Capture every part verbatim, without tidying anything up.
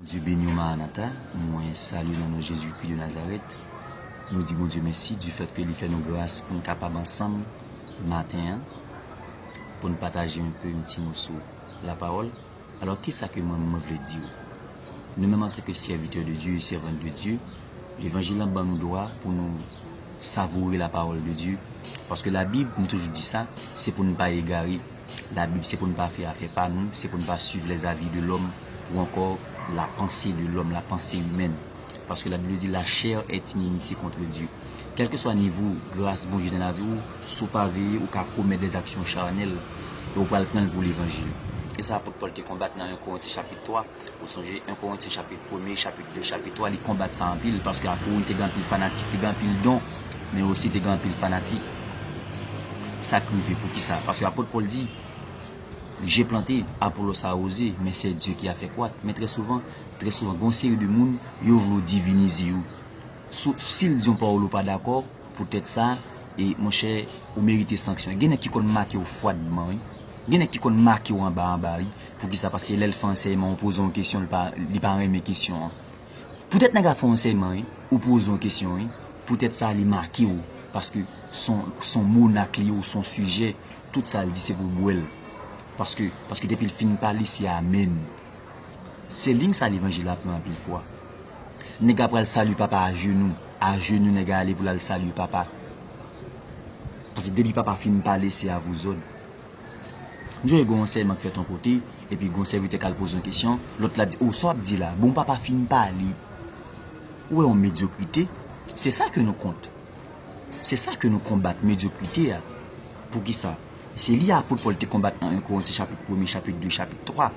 Dye beni w, Maranata. Mwen salye nan non Jezikri de Nazarèt. Nou di Bondye mèsi du fait que li fè nou gras pou n kapab ansanm maten an, pou n pataje yon pe, yon ti moso lapawòl. Alò, kisa ke mwen, mwen vle di w? Nou menm, antanke sèvitè de Dye e sèvant de Dye, levanjil lan ban nou dwa pou nou savoure lapawòl de Dye. Paske Labib, m toujou di sa, se pou n pa egare. Labib, se pou n pa fè afè pa nou, se pou n pa suiv les avis de l'homme ou ankò la pensée de l'homme, la pensée humaine. Paske Labib di, la chair est inimitié contre Dieu. Kèlkeswa nivo gras Bondye nan lavi w, si w pa veye, ou ka komèt des actions charnelles e ou pral pran l pou levanjil. E sa apot Pòl te konbat nan en Korentyen chapit twa. Ou sonje en Korentyen chapit premye, chapit de, chapit twa, li konbat sa anpil, paske akoz li te gen anpil fanatik, te gen anpil don, men osi te gen anpil fanatik. Sa k rive, poukisa? Paske apot Pòl di, j'ai planté, Apollos a arrosé, mais c'est Dieu qui a fait croître. Men trè souvan, trè souvan, gen yon seri de moun, yo vle w divinize yo. Si, si l di yon pawòl ou pa dakò, poutèt sa, e monchè, ou merite sanksyon. Gen nèg ki konn make w fwadman, wi. Gen nèg ki konn make w anba anba, wi. Poukisa? Paske lè l fè ansèyman, ou poze yon kesyon, li pa, li pa renmen kesyon an. Poutèt nèg la fè yon ansèyman, wi, ou poze yon kesyon, wi. Poutèt sa, li make w. Paske son, son monak li ou son sijè, tout sa l di se pou bwè l. Paske, paske depi l fin pale, se amèn. Se liy sa levanjil la pran anpil fwa. Nèg la pral salye papa ajenou. Ajenou nèg la ale pou l al salye papa. Paske depi papa fin pale, se a vous ordres. M sonje gen yon ansèyman k fèt yon kote, epi gen yon sèvitè k al poze yon kesyon, lòt la di, o, sa w ap di la, bon, papa fin pale. Ou wè yon medyokrite, se sa ke nou kont. Se sa ke nou konbat, medyokrite a. Poukisa? Se li apot Pòl te konbat nan en Korentyen chapit premye, chapit de, chapit twa.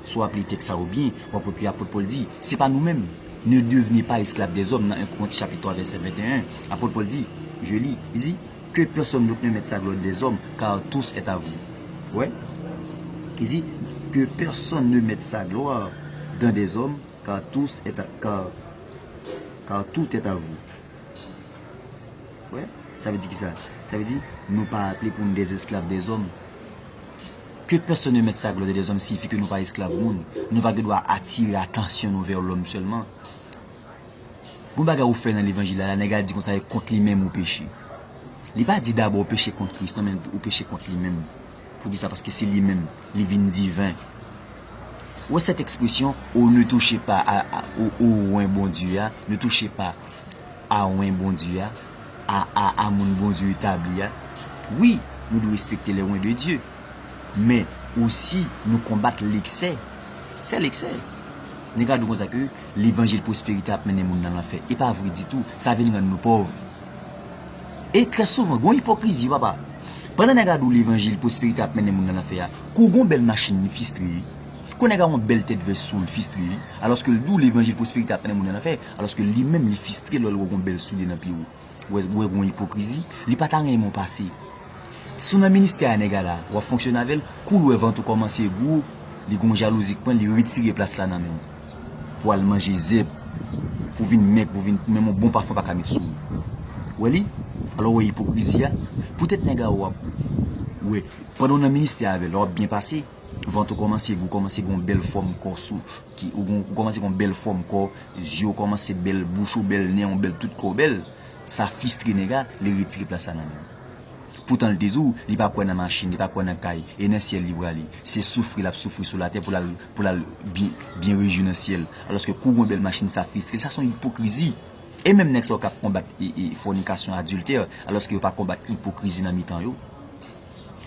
Si w ap li tèks sa yo byen, w ap wè ke apot Pòl di, se pa nou menm. Ne devenez pas esclaves des hommes nan en Korentyen chapit twa vèsè venteyen. Apot Pòl di, je lis, li di, que personne donc ne mette sa gloire dans des hommes, car tout est à vous. Wè? Li di, que personne ne mette sa gloire dans des hommes, car tout est à, car, car tout est à vous. Wè? Sa vle di kisa? Sa vle di, nou pa aple pou nou des esclaves des hommes. Que personne ne mette sa gloire dans des hommes siyifi ke nou pa esklav moun. Nou pa gen dwa atire atansyon nou vè lòm sèlman. Gon bagay ou fè nan levanjil la, nèg la di konsa, e kont li menm ou peche. Li pa di dabò ou peche kont Kris, non, men ou peche kont li menm. Poukisa? Paske se li menm, li vin diven. Ou wè cette expression, on ne touche pas à, à, au, au oint Bondye a, ne touchez pas à oint Bondye a, a, a, a moun Bondye etabli a. Wi, nou dwe respekte les oints de Dieu. Men osi, nou konbat leksè. Se leksè. Nèg la di w konsa ke levanjil pwosperite ap mennen moun nan lanfè. E pa vre ditou, sa vin rann nou pòv. E trè souvan, gon ipokrizi, papa. Pandan nèg la di w levanjil pwosperite ap mennen moun nan lanfè a, kou gon bèl machin, li fistre. Kou nèg la yon bèl tèt vès sou l, fistre. Alòske l di w levanjil pwosperite ap mennen moun nan lanfè, alòske li menm li fistre lè l wè gon bèl soulye nan pye w. Ou wè, ou wè gon ipokrizi, li pa ta renmen w pase. Si w nan ministè a nèg la, w ap fonksyone avè l, kou l wè vant ou kòmanse gwo, li gon jalouzi k pran l, li retire plas la nan men w. Pou al manje zèb, pou vin mèg, pou vin, menm yon bon pafen pa ka met sou ou. Ou wè li? Alò, ou wè ipokrizi a? Poutèt nèg la w ap, ou wè, pandan w nan ministè avè l, w ap byen pase, vant ou kòmanse gwo, kòmanse gon bèl fòm kò sou, ki, ou gon, ou kòmanse gon bèl fòm kò, zye w kòmanse bèl, bouch ou bèl, nen w bèl, tout kò w bèl. Sa fistre nèg la, li retire plas la nan men w. Poutan l te di w, li pa kwè nan machin, li pa kwè nan kay, e nan syèl li prale. Se soufri l ap soufri sou latè pou l al, pou l al byen, byen rejwi nan syèl. Alòske kou gon bèl machin sa fistre, sa se yon ipokrizi. E menm nèg sa yo k ap konbat e, e, fònikasyon, adiltè, alòske yo pa konbat ipokrizi nan mitan yo.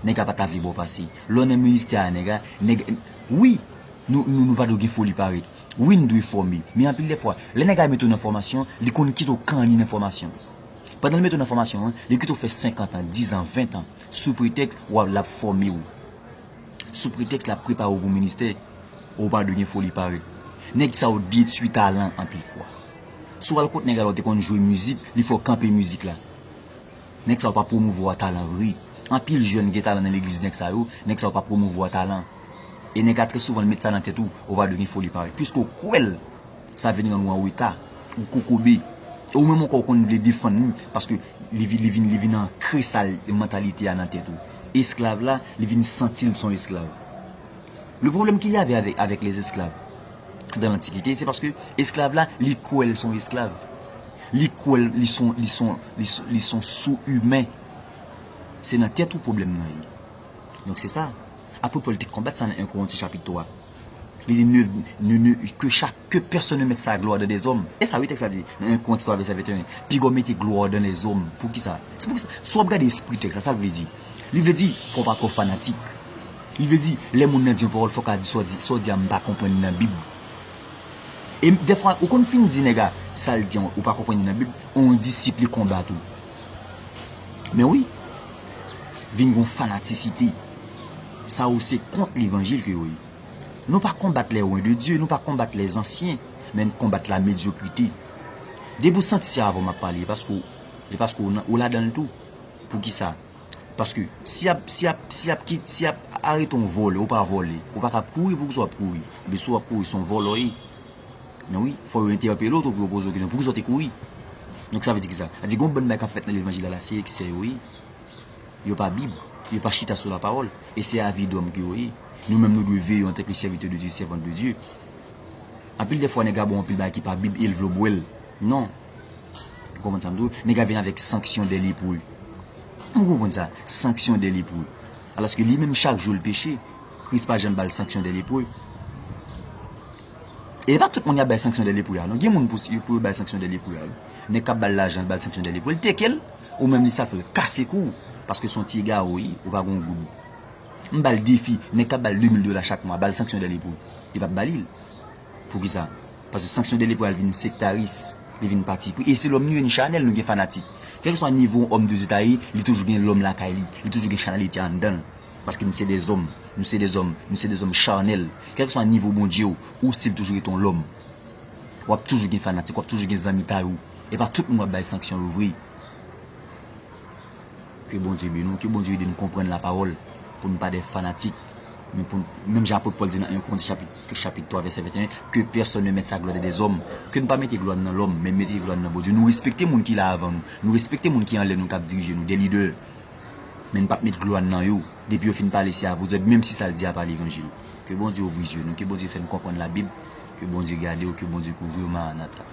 Nèg la pa ta vle ba w pase. Lè w nan ministè a nèg la, nèg, wi, nou, nou, nou pa dwe gen foli parèt. Wi, n dwe fòme. Men anpil de fwa, lè nèg la mete w nan fòmasyon, li konn kite w kanni nan fòmasyon. Pandan l mete w nan fòmasyon an, li kite w fè senkant an, diz an, ven an, sou pretèks w ap, l ap fòme w. Sou pretèks l ap prepare w pou ministè, ou pa dwe gen foli parèt. Nèg sa yo detwi talan anpil fwa. Si w al kot nèg la, ou te konn jwe mizik, li fè w kanpe mizik la. Nèg sa yo pa pwomouvwa talan vre. Anpil jèn gen talan nan legliz nèg sa yo, nèg sa yo pa pwomouvwa talan. E nèg la trè souvan l met sa nan tèt ou, ou pa dwe gen foli parèt. Piske w kwè l, sa vin rann ou an reta, ou kokobe. E ou menm ankò ou konn vle defann li, paske li vin, li vin, li vin ankre sa l, mantalite a nan tèt ou. Esklav la, li vin santi l se yon esklav. Le problème qu'il y avait avec, avec les esclaves, dan lantikite, se paske esklav la, li kwè l se yon esklav. Li kwè l, li se yon, li se yon, li se, li se yon sou imen. Se nan tèt ou pwoblèm nan ye. Donk se sa. Apot Pòl te konbat sa nan en Korentyen chapit twa. Li di, ne, ne, ne, que chaque, que personne ne mette sa gloire dans des hommes. E sa wi tèks la di, nan en Korentyen twa vèsè venteyen. Piga w mete gloire dans les hommes. Poukisa? Se poukisa. Si w ap gade espri tèks la, sa l vle di? Li vle di, fò w pa twò fanatik. Li vle di, lè moun nan di yon pawòl, fò w ka di sa w di, sa w di a m pa konprann nan Bib. E dèfwa, ou konn fin di nèg a, sa l di an, ou pa konprann li nan Bib, yon disip li konbat ou. Men wi, vin gon fanatisite. Sa yo se kont levanjil ke yo ye. Nou pa konbat les oints de Dieu, nou pa konbat les anciens, men n konbat la medyokrite. Depi w santi se avè w m ap pale, e paske w, e paske w nan, ou ladan l tou. Poukisa? Paske si y ap, si y ap, si y ap, ki, si y ap arete yon vòlè, ou pa vòlè, ou pa ka ap kouri, poukisa w ap kouri? Epi si w ap kouri, se yon vòlè w ye. Men wi, fò yo entèpele w tou pou yo poze w kesyon, poukisa w te kouri? Donk sa vle di ki sa? Sa di gon bann bagay k ap fèt nan levanjil la, la se eksè yo ye. Yo pa Bib, yo pa chita sou lapawòl. E se avi dòm ke yo ye. Nou menm nou dwe veye antanke sèvitè de Dye, sèvant de Dye. Anpil de fwa nèg la ba w anpil bagay ki pa Bib e l vle w bwè l. Non. Ou konprann sa m di w? Nèg la vin avèk sanction des lépreux. Ou konprann sa? Sanction des lépreux. Alòske li menm chak jou l peche. Kris pa janm ba l sanction des lépreux. E pa tout moun y ap bay sanction des lépreux a non. Gen moun pou, pou yo bay sanction des lépreux a wi. Nèg k ap ba l lajan, l ba l sanction des lépreux. L teke l, ou menm li sa fè l kase kou w. Paske se yon ti egare w ye, ou pa gen yon goud. M ba l defi, nèg k ap ba l de mil dola chak mwa, ba l sanction des lépreux. Li p ap ba li l. Poukisa? Paske sanction des lépreux a l vin sektaris, li vin patipri. E se lòm nou ye, n chanèl, nou gen fanatik. Kèlkeswa nivo òm de Dye ta ye, li toujou gen lòm lakay li, li toujou gen chanèlite anndan l. Paske nou se dèzòm, nou se dèzòm, nou se dèzòm chanèl. Kèlkeswa nivo Bondye w, ou still toujou ret yon lòm. W ap toujou gen fanatik, w ap toujou gen zanmitay ou. E pa tout moun w ap bay sanksyon yo vre. Ke Bondye beni w, ke Bondye ede n konprann lapawòl, pou n pa de fanatik. Men pou n, menm jan apot Pòl di nan en Korentyen chapit, chapit twa, vèsè venteyen, que personne ne mette sa gloire dans des hommes. Ke n pa mete glwa n nan lòm, men mete glwa n nan Bondye. Nou respekte moun ki la avan nou. Nou respekte moun ki anlè nou k ap dirije nou, de lidè. Men n p ap met glwa n nan yo. Depi yo fin pale, se a vous, menm si sa l di a pa levanjil. Ke Bondye ouvri zye nou, ke Bondye fè n konprann Labib, ke Bondye gade w, ke Bondye kouvri w, Maranata.